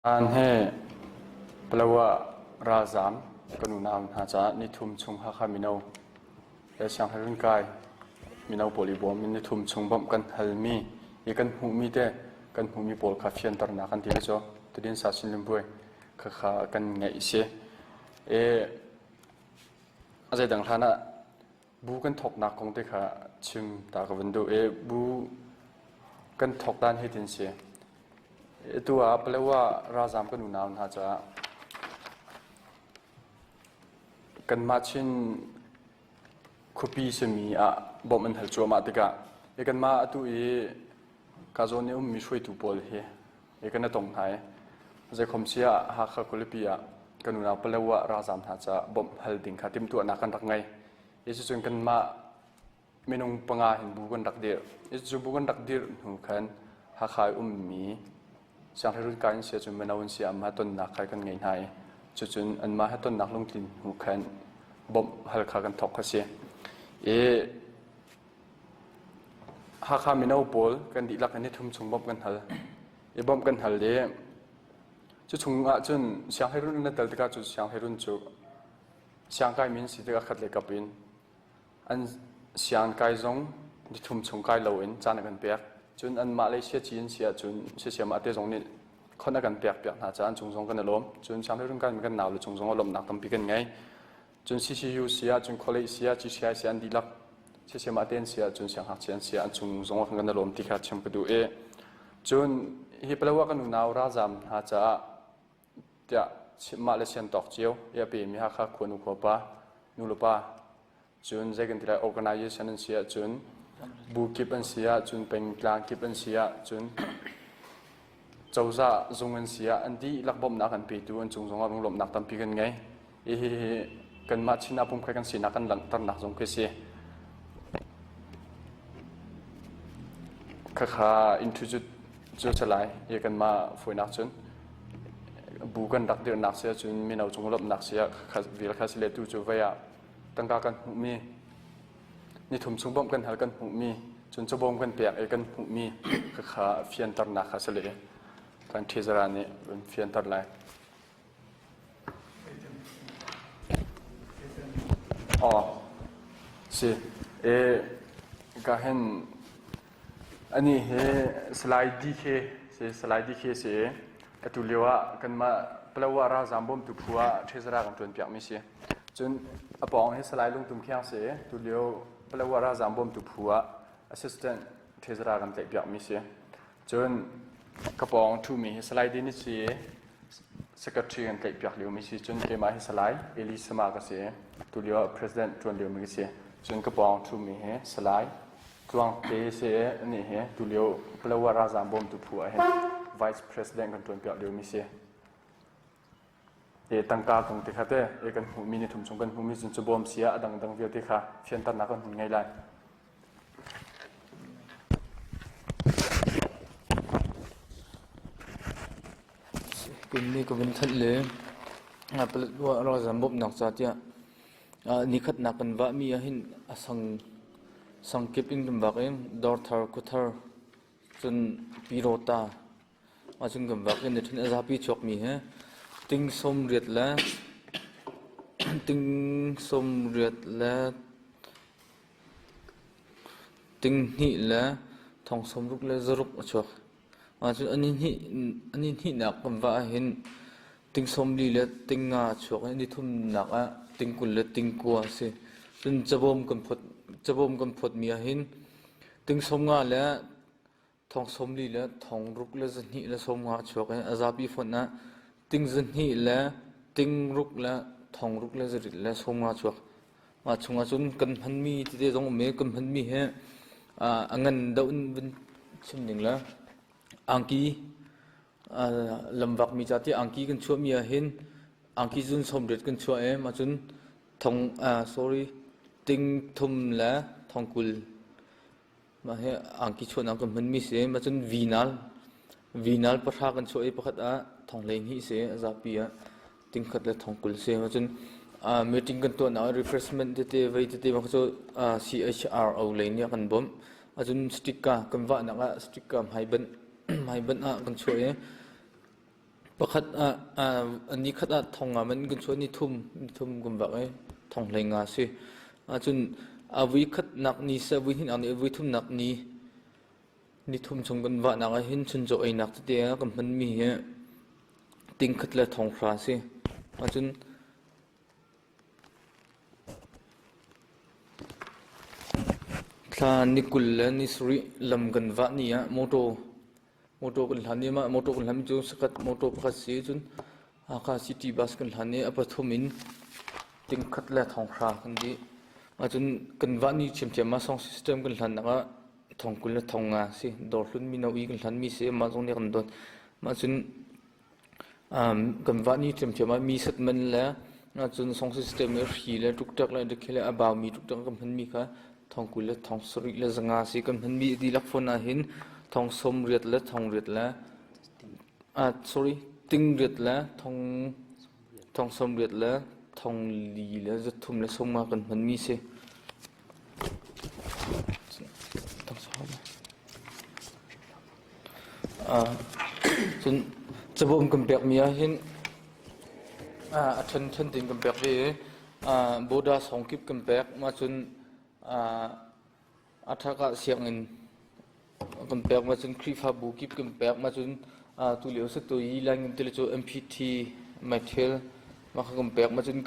An he Palawa ralzaam kan unau hna caah nithum chung Hakha mino le Sianghleiruun kai mino pawl i bawm in nithum chung bawmh kan halmi i kan hmuhmi te kan hmuhmi pawl kha fianternak kan ti lai cu Tidin Sa Sinlungbuai khakha kan ngeih si. E a zeidang hlan ah bu kan thawknak kong te kha chim ta ka van duh i bu kan thawk dan hi tin si. Atu ah Palawa ralzaam kan unau hna caah kanmah Chin khuapi simi ah bawmh an hal cuahmah tikah i kanmah atu i ka zawn i ummi hruaitu pawl hi i kan i tong hna i zeikhom si ah Hakha khualipi ah kan unau Palawa ralzaam hna caah bawmh hal ding kha timhtuahnak kan rak ngei. I cucun kanmah minung panga hin bu kan rak dirh. Cu bu kan rak dirh hnu khan Hakha i ummi Sianghleiruun kai an si ahcun mino an si ah anmah tonnak kha kan ngei hna i cucun anmah he tonnak lungtlin hnu khan bawmh hal kha kan thawk kha si. I Hakha mino pawl kan dihlak in nithum chung bawmh kan hal. I bawmh kan hal i cu chung ahcun sianghleiruun an tel tikah cu sianghleiruun cu siangkai min si tikah khat le kap in An siangkai zong nithum chung kai loin caan a kan pek. Cun anmah lei siaci an si ahcun siasiamah te zong nih khon a kan pek piak hna caah an cung zong kan i lawm. Cun sianghleiruun kaimi kan naule cung zong ah lawmhnak tampi kan ngei. Cun CCU si ah cun college si ah GCI si ah an dihlak siasiamah te an si ahcun siangngakchia an si ah an cung zong ah kan i lawm ti kha chim ka duh i cun hi Palawa kan unau ralzaam hna caah tiah mah le sian tawk cio i a pemi Hakha khuanu khuapa nulepa cun zei kan ti lai organization an si ahcun bu kip an si ahcun pengtlang kip an si ahcun cozah zung an si ah an dihlak bawmhnak an petu an cung zongah lunglawmhnak tampi kan ngei. Hihi kanmah Chin ah pumkhat kan sinak kan langhternak zong khi si. Khakha introduce cu si lai i kanmah fawinak cun bu kan rak dirhnak si ahcun mino cung lawmhnak si ah vial kha si le tu cu vei ah tangka kan hmuhmi nithum chung bawmh kan hal kan hmuhmi cun cabawm kan pek i kan hmuhmi khakha fianternak kha si le kan ṭhizara nih run fianter lai. Aw, si. E, ka hin ani hi Salai DK si Salai DK si i atu lio ah kanmah Palawa ralzaam bawmtu phu ah treasurer kan ṭuan piakmi si. Cun a pawng hi Salai Lungtum Khiang si i tu lio Palawa ralzaam bawmtu phu ah assistant treasurer kan tlaih piakmi si. Cun ka pawng ṭhumi hi Salai Denis si i secretary kan tlaihpiak liomi si. Cun keimah hi Salai Eli Sama ka si i tulio ah president ṭuan liomi ka si. Cun ka pawng ṭhumi hi Salai Tluangte si i anih hi tulio Palawa ralzaam bawmtu phu ah hin vice president kan ṭuanpiak liomi si. E tangka kong te kha te e kan hmuhmi ni thum chung kan hmuhmi cun cu bawm si ah a dangdang vialte kha fianternak kan hun ngei lai. Kum ka vun thanh le Paletwa ralzaam bawmhnak ca tiah nikhatnak kan vahmi ahhin a sang sangkip in kan vak i Dawrthar, Khuathar, cun Pyirota ahcun kan vak i niṭhen a zapi chuakmi hi ting 80 le ting 80 le Ting hnih le thong 60 le zaruk a chuak. Ahcun a ni hnihnak kan vah ahhin ting 40 le ting nga a chuak i ni thumnak ah ting 20 le ting kua a si. Cun cabawm kan phawt cabawm kan phawtmi ahhin ting 50 le thong 40 le thong ruk le 200 le 50 a chuak i a zapi fonh ah ting 200 le ting ruk le thong ruk le zarit le 50 a chuak. Mah chungah cun kan hmanmi tete zong um i kan hmanmi hi a ngan deuh in vun chim ning le angki lamvakmi ca ti angki kan chuahmi ah hin angki zun 80 kan chuah i mah cun thong sorry ting thum le thong 20 Mah hi angki chuahnak kan hmanmi si. Mah cun vinal. Vinal pahra kan chuah i pakhat ah thong 12 si. A zapi ah tingkhat le thong 20 si. Mah cun meeting kan tuahnak ah refreshment tete vei tete mah cu CHRO lei nih a kan bawmh. Acun sticker kan vahnak ah sticker hmaibanh hmaibanh ah kan chuah i. Pakhat ah ni khat ah thong nga man kan chuah ni thum ni thum kan vak i thong hlei nga si. Ahcun a vui khatnak ni seh vui hnihnak ni vui thumnak ni ni thum chung kan vahnak ah hin chuncaw einak tete ah kan hmanmi hi ting khat le thong hra si. Ahcun Thla ni 20 le ni sarih lam kan vah ni ah mawṭaw mawṭaw kan hlan i mah mawṭaw kan hlanmi cu sakhat mawṭaw pakhat si cun Hakha City Bus kan hlan i a pathum in tingkhat le thonghra kan dih. Ahcun kan vah ni ṭhiamṭhiam ah song system kan hlannak ah thong 20 le thong nga si. Dawrhlun mino i kan hlanmi si mah zong nih a kan dawt. Mah cun Kan vah ni ṭhiamṭhiam ah mi satman le cun song system i hri le ṭukṭak le dikhi le a baumi ṭukṭak kan hmanmi kha thong 20 le thong sarih le zanga si kan hmanmi dihlak fawn ahhin thong 80 le thong riat le sorry ting riat le thong thong 80 le thong li le zathum le sawmnga kan hmanmi si. Cun cabawm kan pekmi ahhin a ṭhen tein kan pek ve i border sawngkip kan pek. Mah cun a ṭhak ah sianginn kan pek. Mah cun Khrihfabu kip kan pek. Mah cun tulio satu i Laingan tili cu MPT meithil mah kha kan pek. Mah cun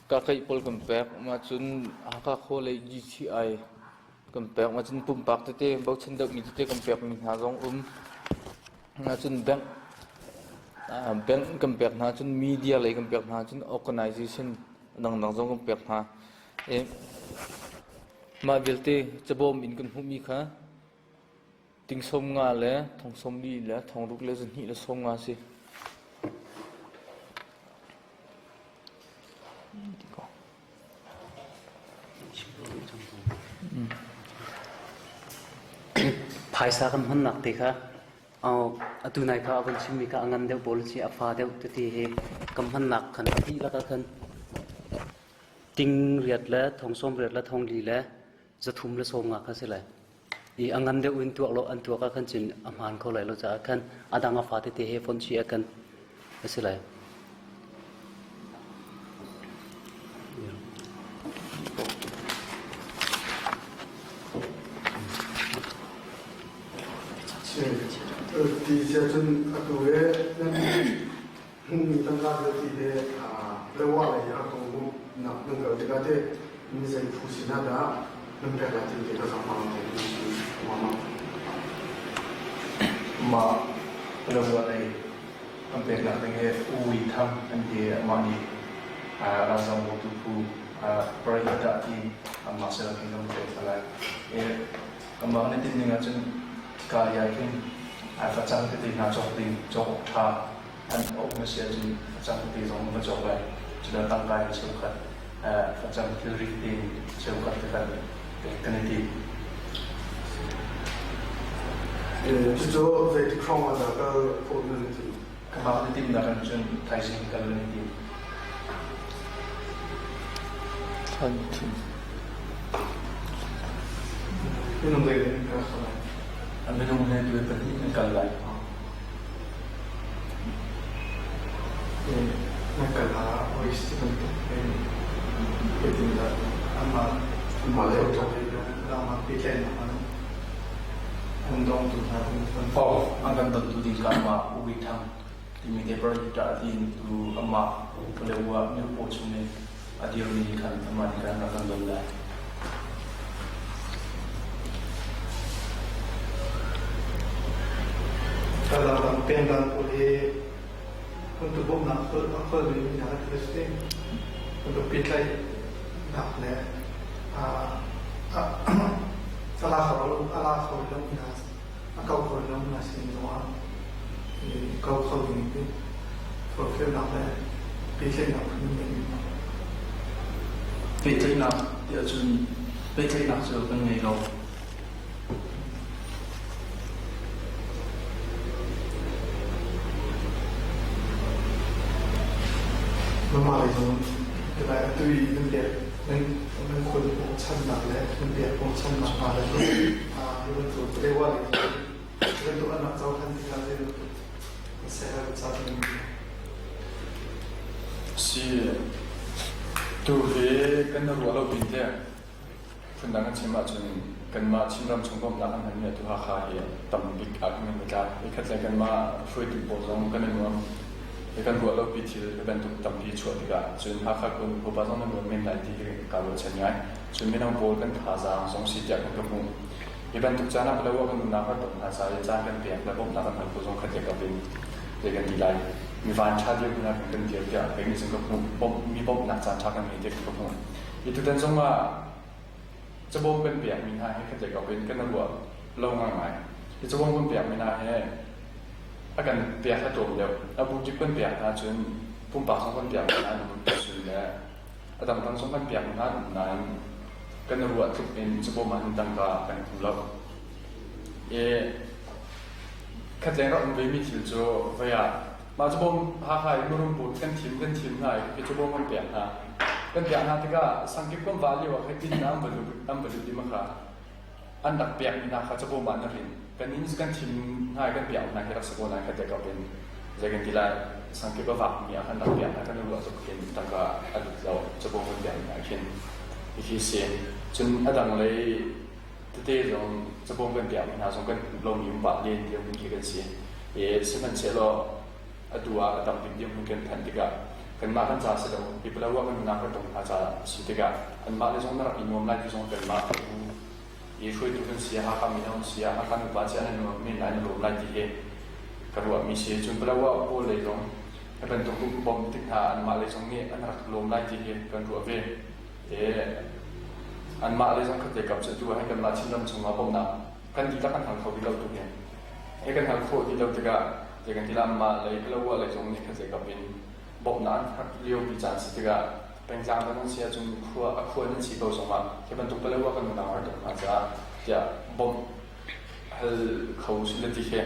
kakeih pawl kan pek. Mah cun Hakha khua lei GCI kan pek ahcun pumpak tete bochan deuhmi tete kan pekmi hna zong um. Ahcun bank bank kan pek hna cun media lei kan pek hna cun organization dangdang zong kan pek hna. Mah vialte cabawm in kan hmuhmi kha ting 50 le thong 40 le thong ruk le zahnih le 50 si. Phaisa kan hmannak te kha atu nai kha a von chimmi kha a ngan deuh pawl a si, a fa deuh tete he kan hmannak khan a dihlak ah khan ting riat le thong 80 le thong li le 300 le 50 kha si lai. I a ngan deuh in tuak lo an tuak ah khan cun a hmaan kho lai lo caah khan a dang a fa tete he fonh chih ah khan a si lai. Ti sia cun atu he nan hmuhmi tangka vialte he lewa lei a kong nak nan kal tikah teh mi zei phu sinah dah nan pek lai ti te ka zaangfang te mama. Mah lewa lei an peknak ding hi U Win Thang an ti amah nih ralzam bawmtu phu Parahita ti amah sin ah khin kan pek hna lai. Amah kan i tinh ning ahcun hika lei ah khin facang tete hna cawk ding cawk awk ṭha an um a si ahcun facang tete zong va cawk lai. Cucu tangka in cheukhat facang thilri tein cheukhat te kan pek kan i tim. Cucu zeitik hrawng ah dah kal khawh nan i tim? Kamah kan i timnak in cun thaizing kal kan i tim. Minung zei in kal kho lai? Minung he tu pahnih kan kal lai. Na kal ah voice ti bantuk zeitindah amah amah le amah pehtlaihnak an dongtu hna Oh, an kan dontu ding ka amah U Win Thang timi te Parahita tiin tu amah Paletwa miopaw chung in a dirmi nih khan amah nih khan rak kan don lai. Kalaram pengdang pawl hi untuk bawmhnak a khol mi hna an si. Untuk pehtlaihnak le a la kho a la kho lo mi hna a kau kho lo mi hna sin zongah kau kho ding in forhfialnak le pehtlaihnak phun in kan hmang. Pehtlaihnak ti ahcun pehtlaihnak cu kan ngei lo. Mama lei zong atu i nan pek nan khon channak le nan pek channak hna le hi bantuk lewa lei zong hi bantuk an rak cohlan tikah zei bantuk. Si tu hi kan ruah lo pin te phundang kan chim ahcun kanmah Chinram chung bawmhnak kan hmanmi atu Hakha hi tam bik ah kan i tlak. Ikhat le kanmah hruaitu pawl zong kan i nuam. Hi kan ruah lo pi thil hi bantuk tampi chuah tikah cun Hakha khua khuapa zong nan nuam men lai ti hi kaa ruahchan ngai. Cun mino pawl kan thazaang zong si tiah kan ka hmuh. Hi bantuk caan ah Palawa kan umnak rak dawt hna ca i caan kan pek le bawmhnak kan hal ko zong khat le kap in zei kan ti lai. Mi van ṭha dirhmun ah kan dir tiah kei nih cun ka hmuh. Bawmh, mi bawmhnak caan ṭha kan ngei tiah ka hmuh. Hi tutan zong ah cabawm kan pekmi hna hi khat le kap in kan ruah lo ngaingai. Hi cabawm kan pekmi hna hi a kan pek a tlawm deuh. A bu kip kan pek hna cun pumpak zong kan pek hna an um le A dangdang zong kan pek hna nain kan i ruah tluk in cabawm ah hin tangka kan hmu lo. I khatleng rak um vemi thil cu voi ah mah cabawm Hakha i mirum pawl kan thim kan thim hna i khi cabawm kan pek hna. Kan pek hna tikah sangkip kan vah lio ah khan inn an va lut an va lut i makha an rak pekmi hna kha cabawm ah na rin. Kan inn cu kan thim hna i kan pek hna khi rak si ko nain khat le kap in zei kan ti lai sangkip a vakmi ah khan rak pek hna kan i ruah tuk khin tangka a lut lo cabawm kan pek hna khin hihi si. Cun a dang lei tete zong cabawm kan pekmi hna zong kan hmuh lomi um pah len dirhmun khi kan si. I sihmanhsehlaw atu ah a tam bik dirhmun kan phanh tikah kanmah kan ca si lo hi Palawa kan nunnak kan tong hna ca si tikah anmah le zong na rak i nuam lai ti zong kanmah i hruaitu kan si Hakha mino an si Hakha nupa si an nuam men lai an lawm lai ti hi ka ruahmi si cun Palawa pawl lei zong hi bantuk bawmh tik hna anmah lei zong nih an rak lawm lai ti hi kan ruah ve e anmah lei zong khat le kap cu tu ah hin kanmah Chinram chungah bawmhnak kan dihlak kan hal kho rih lo tu hi he kan hal khawh ti lo tikah zei kan ti la mah lei Palawa lei zong nih khat le kap in bawmhnak an har lio pi caan si tikah pengtlang kan an si ahcun khua a khua nan si ko zongah hi bantuk Palawa kan unau har tuk hna caah tiah bawmh hal kho si le ti khi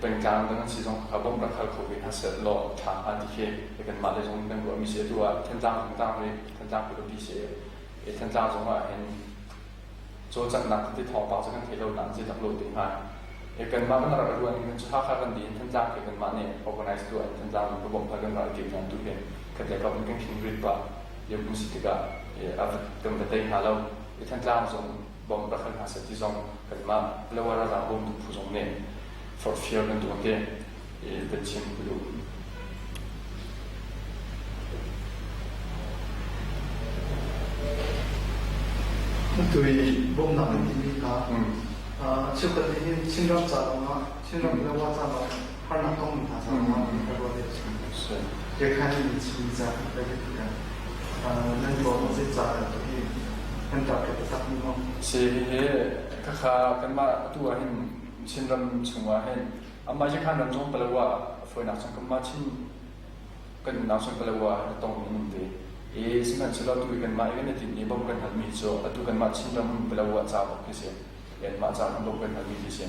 pengtlang dang an si zong kha bawmh rak hal kho ve hna seh law ṭha hnga ti khi kanmah lei zong kan ruahmi si atu ah Thantlang Thantlang ri Thantlang khualipi si i Thantlang zong ah hin cawlcanghnak tete thawngpang cu kan thei lo nain zeitlak lo te hnga. Kanmah kan rak ruah ning cu Hakha kan dih in Thantlang ke kanmah nih organize tuah in Thantlang in bawmh kan rak i tim tu hi khat le kap in kan khin rit pah lio kan si tikah kan va tei hna lo. I Thantlang zong bawmh rak hal hna seh ti zong kanmah Lower Ralzam bawmtu phu zong nih forhfial kan tuah te kan chim ka duh. Atu i bawmhnak an timi kha cheukhat nih hin Chinram ca lawngah Chinram le Wa ca lawng harnak tongmi hna ca lawngah ka ruah deuh si. Kekhan in chimmi ca ka ka ti nan bawm zei ca dah tu hi nan target taktak mi maw? Si hihi khakha kanmah atu ah hin Chinram chungah hin Amah Yakhan ram zong Palawa a fawinak cun kanmah Chin kan unau cun Palawa a tongmi an um ve. I sihmanhsehlaw tu i kanmah i kan i tinh i bawmh kan halmi cu atu kanmah Chinram Palawa ca bak khi si. Anmah ca kan bawmh kan halmi khi si.